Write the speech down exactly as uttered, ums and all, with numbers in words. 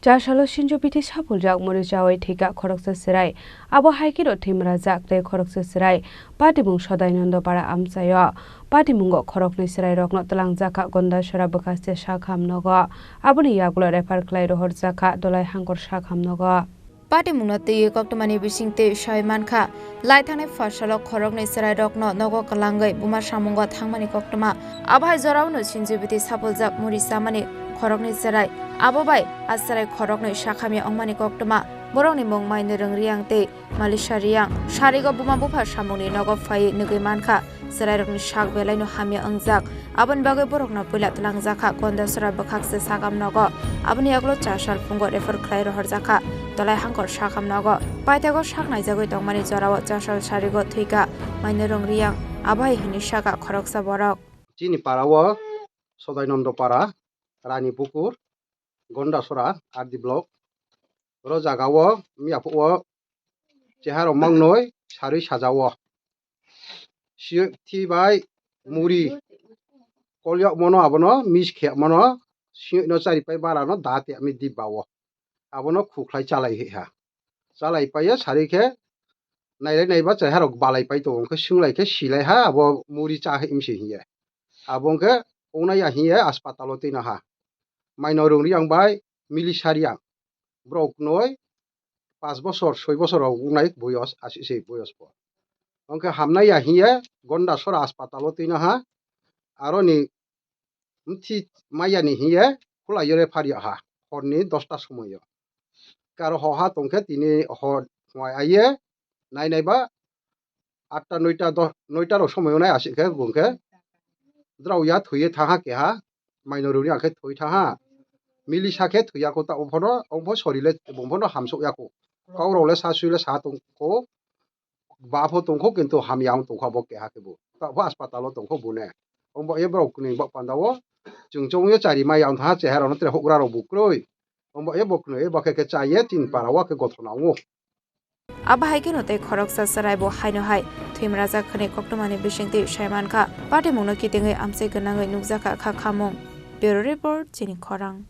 Chasalo sinjo bithi sapuljak muri chawi thwikha khoroksa chwrai. Abo hai kheno thwimrajak tei khoroksa chwrai. Patimung Sodainondo Para amchaio. Patimungo khoroknwi chwrairokno twlangjakha Gondasora bwkhakse sakham nogo. Aboni yagulo refer khlai rohorjakha Dolai Hangkor sakham nogo. Patimungno twiwi koktwmani bisingtwi sai mankha, lai thangnai pharsalo khoroknwi chwrairokno nogo kwlangwi buma samungo thangmani koktwma. Abo hai joraono sinjibiti sapuljak muri chamani khoroknwi chwrai. Abo bai a chwrai khoroknwi sakhamya wngmani koktwma. Borokni mung Mainorung Riyang tei Malisa Riyang. Sarigo buma bupha samungni nogo phaiwi nugwi mankha. Chwrairokni sak belaino hamya wngjak. Aboni bagwi borokno puila twlangjakha Gondasora bwkhakse sakham nogo. Aboni yagulo chasal phungo refer khlai rohorjakha Dolai Hangkor sakham nogo. Paithago sak naijagwi tongmani jorao chasal sarigo thwikha Mainorung Riyang. Abo hai hwnwi sakha khoroksa borok. Chini parao Sodainondo Para, Rani Pukur, Gondasora, R D block. Oro jagao miyaphuo cheharok mangnoi sarwi sajao. Siyok thi bai muri kolyok mono abono mis khe mono siyok no chari pai bara no da te ami dibba o. Abono khukhlai chalai ha. Chalai pai sari khe nailai naiba cheharok balai pai tongo khe sunglai khe silai ha abo muri cha imsi hiye. Abo wngkhe ongnai ya hiye aspatalo twi no ha. Mainorung Riyang bai Milisa Riyang. Borok noi pas bosor, soi bosor rok wngnai boyos, asi se boyos bo. Wngkhe hamnai ya hiye Gondasora aspatalo twi no ha. Aroni mthi maya ni hiye khulai yo refer ya ha. Horni dosta somoyo. Karo ho ha tongkhe tini hor hwai aiye nai nai ba atta noita dos, noita rok somoyo nai asik khe bung khe drao ya thwiye thaha keha. Mainorung Riyang khe thwi thaha. Milisa khe thwiya ko ta ophoro, ophoro sorile bung phono hamsok ya ko. Kok rok le sa sui le sa tong ko. Ba pho tong kho kintu hamya wng tong kho abo keha khe bo. Ta pho aspatalo tong kho bune. Wng bo e borok kwnwi bok panda o. Chwng chong yo chari ma yang thaha cheha rok no tere hokra rok bo kroi. Wng bo e bo kwnwi e bo khe khe cha ye chini para o khe gothona wngo. Abo hai kheno tei khoroksa chwrai bo haino hai thwimrajak hwnwi koktwmani bisingtwi sai mankha. Patimungno kitingwi amchai gwnangwi nukjakha kha khamung. Bureau Report, Chini Khorang.